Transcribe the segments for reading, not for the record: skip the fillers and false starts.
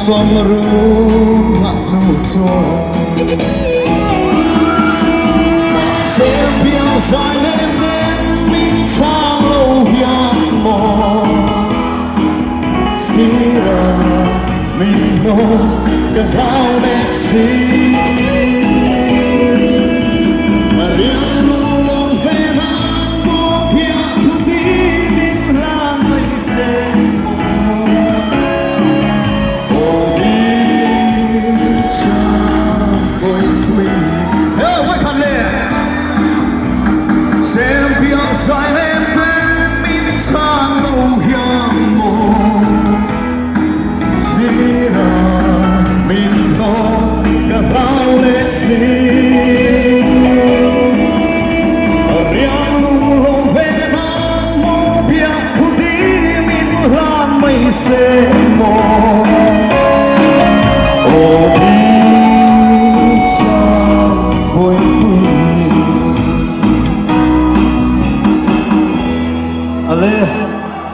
Fam rum ngah hnu chuan Mahse piang zai lem ten min chhang lo hian maw Sira min hnawh ka hlau leh si Ka rilru lawm ve nan maw phiah thu ti min hlan mai se maw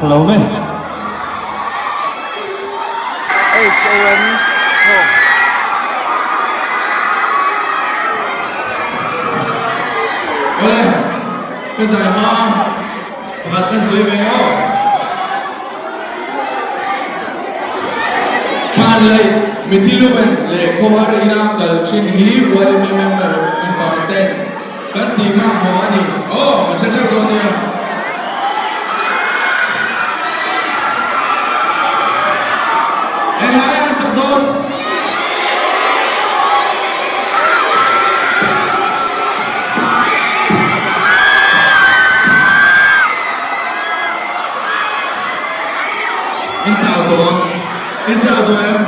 HON Home. Awle, ka zai hma pakhat kan sawi ve aw. Thlan laih mithi lumen leh khawhar ina kal thin hi yma member member ten kan tih mak maw a ni. Aw, kan hre theuh dawn nia. Englai an sak dawn? In chau tawh ang. In chau tawh em?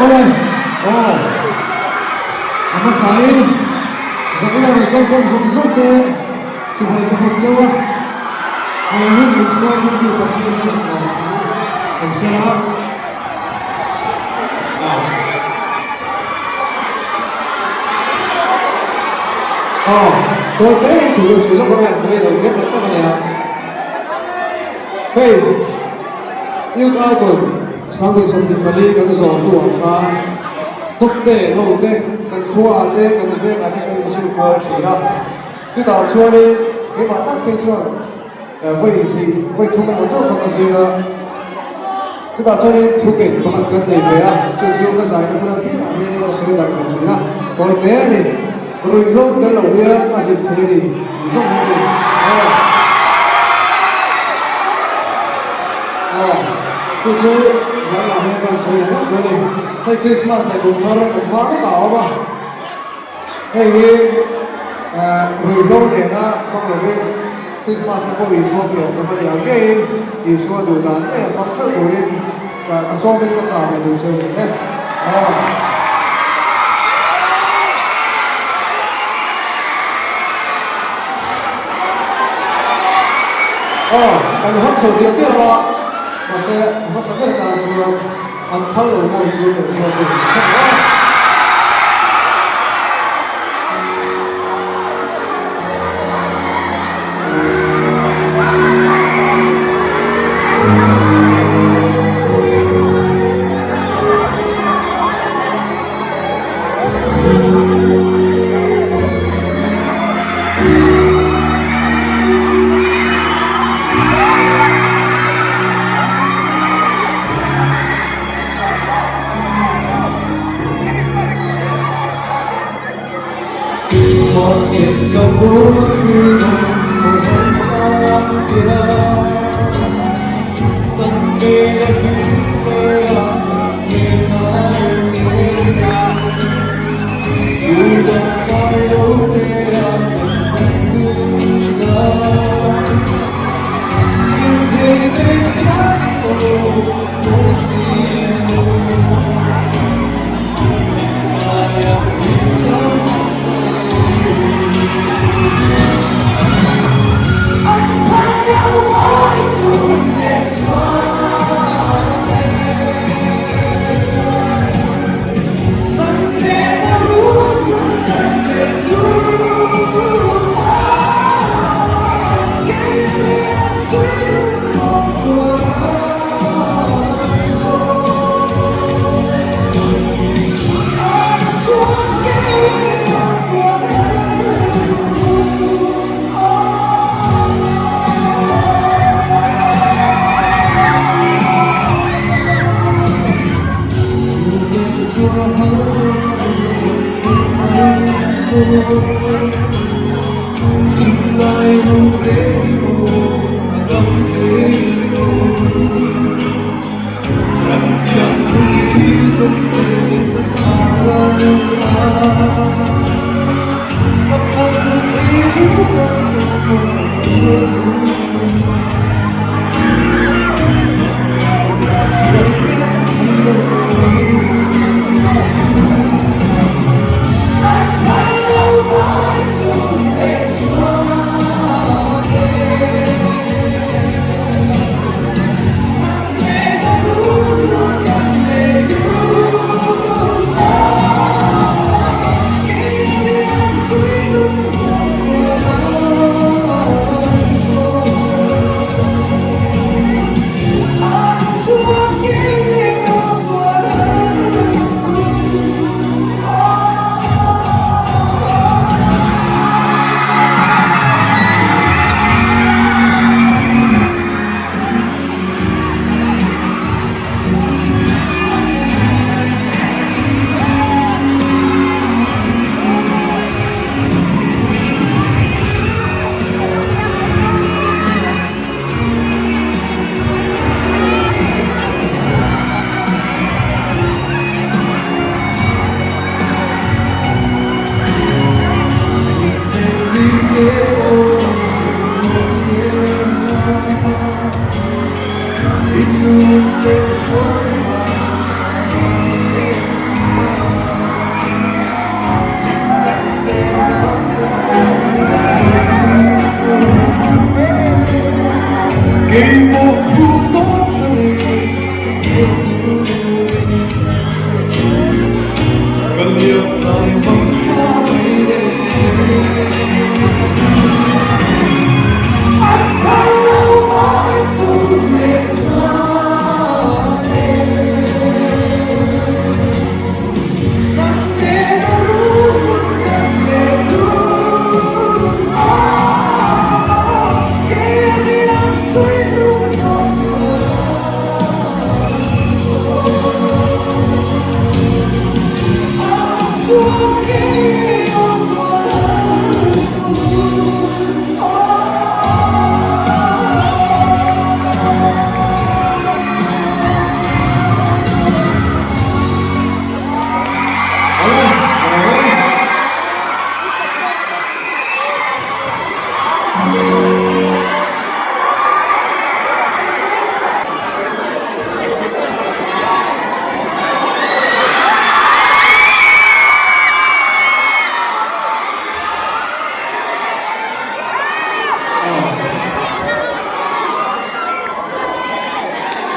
Awle, aw, a hmasain Zaina rawn kalkhawm zawng zawng te chihhai ka hmu cheu a, he hun min hruai thlengtu Pathian hian a lo thu awm se a. Aw, tawi te in thu ka sawi lawk ang e, rei lo nek tak tak a nia. Hei, Youth Icon 2024 kan zawm tu ah khan top te ho te kan khua ah te kan veng ah te kan inzui kual thin a, chutah chuanin keimah tak phei chuan Vawi hnih, vawi thum emaw chauh kha ka zir a, chutah chuanin thu ken pakhat kan nei ve a, chu chu ka zaina hmun apiangah hianin ka sawi darh ve thin a, tawi te a ni, ruihhlo tel lo hian a hlim thei a ni tih zawng hi a ni. Aw, aw, chu chu zainah hian ka han sawi leh ngawt dawn a ni, hei Krismas leh kum thar kan hma lawkah a awm a. Hei hi ruihhlo nena hmang lovin Krismas te pawh Isua piancham a ni ang ngeiin Isua duh dan ngei a hmang theuh turin ka sawmin ka chah ve duh che u ni e. Aw. Aw, kan hawn chho diak diak a, mahse hmasa ber atan chuan an phal lo mawi chu kan chhuak a ni.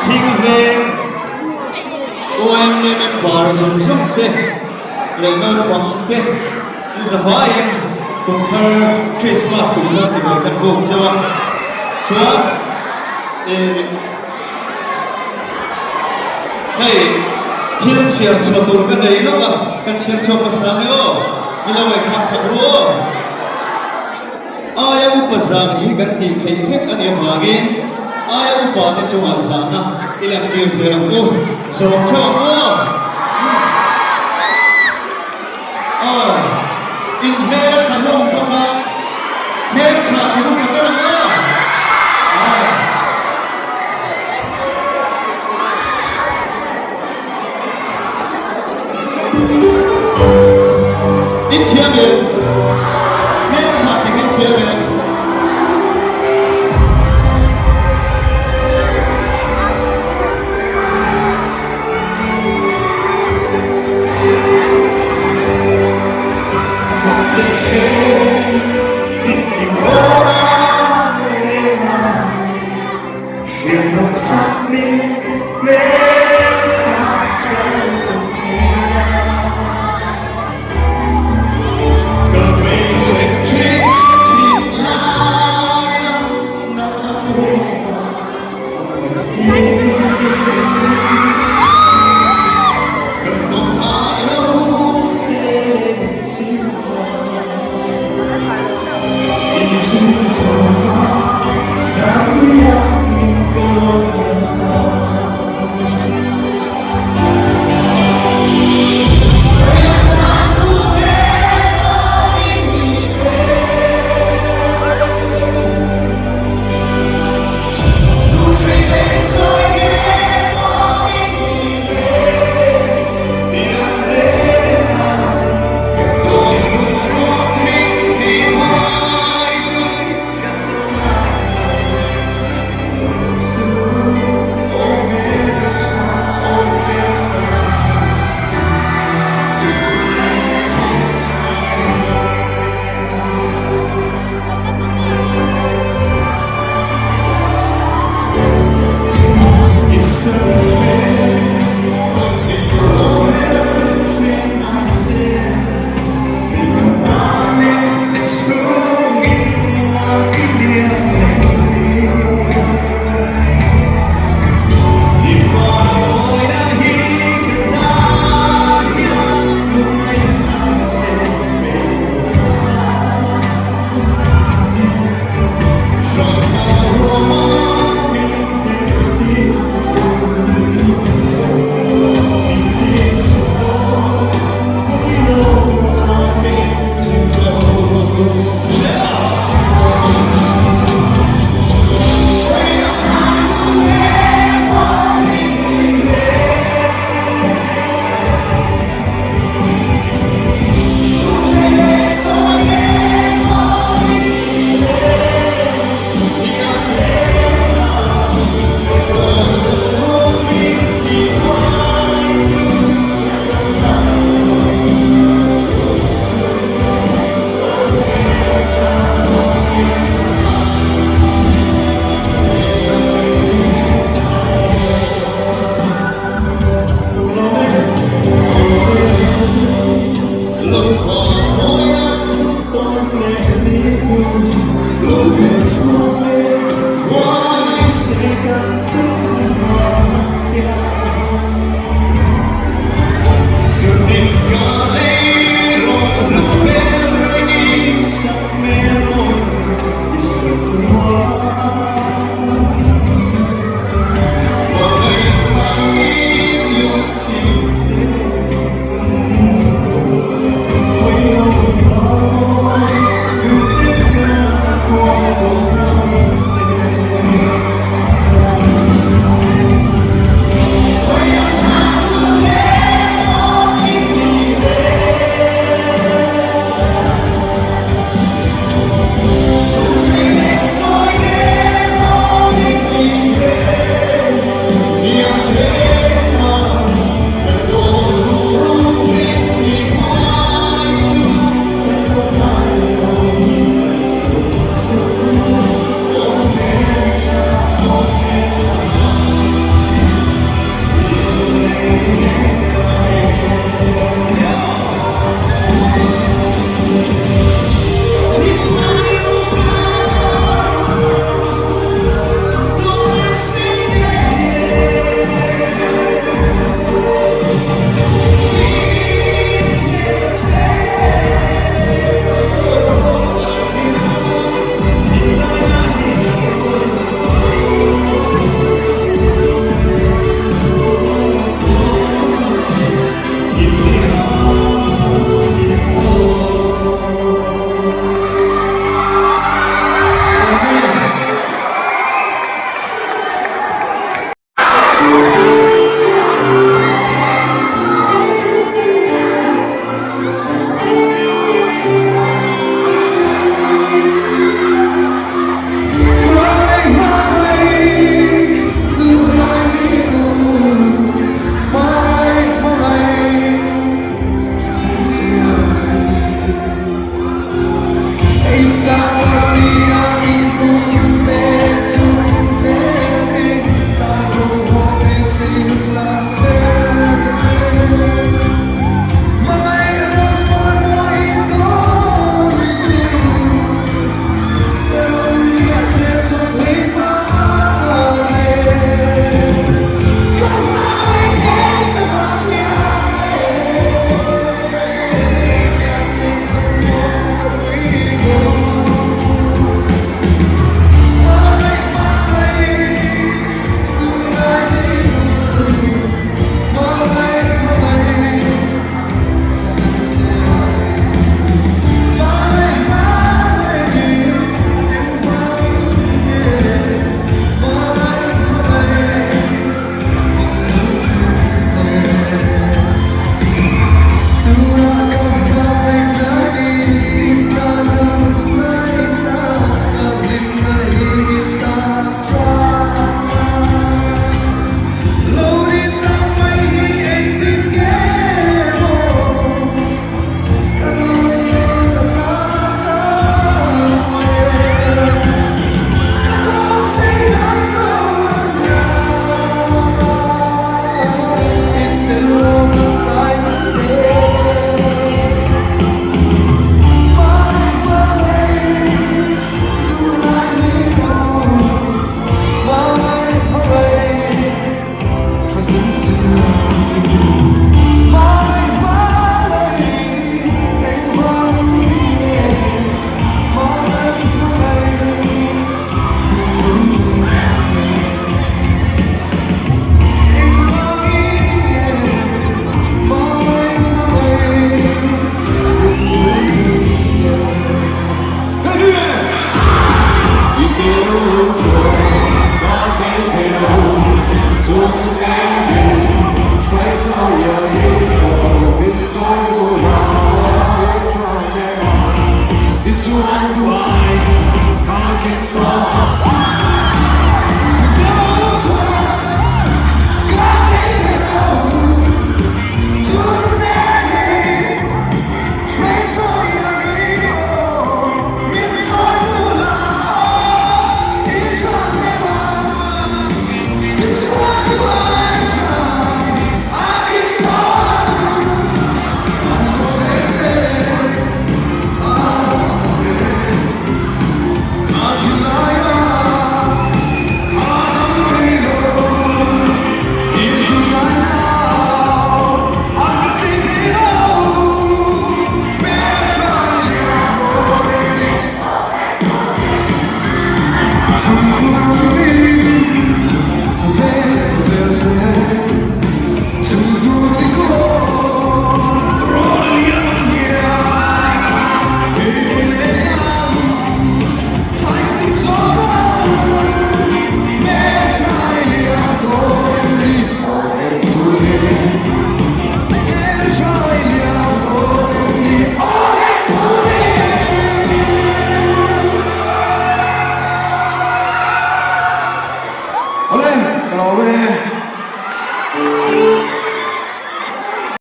Chhinga veng YMA member zawng zawng te leh naupang te in zavaiin kum thar Christmas kum thar chi ve kan bawk cheu a chuan ih hei thil chhiar chhuah tur ka nei lawk a kan chhiar chhuak hmasa nge aw mi lo ngaihthlak sak ru aw. Aia upa zah hi kan tih theih vek a nih avangin aia upa te chungah zahna i lantir zel ang u. Zawng theuh ang u aw. Aw, in hmel a tha hlawm bawk a, hmel tha ti hmasa ber ang aw. Aw. In thiam em?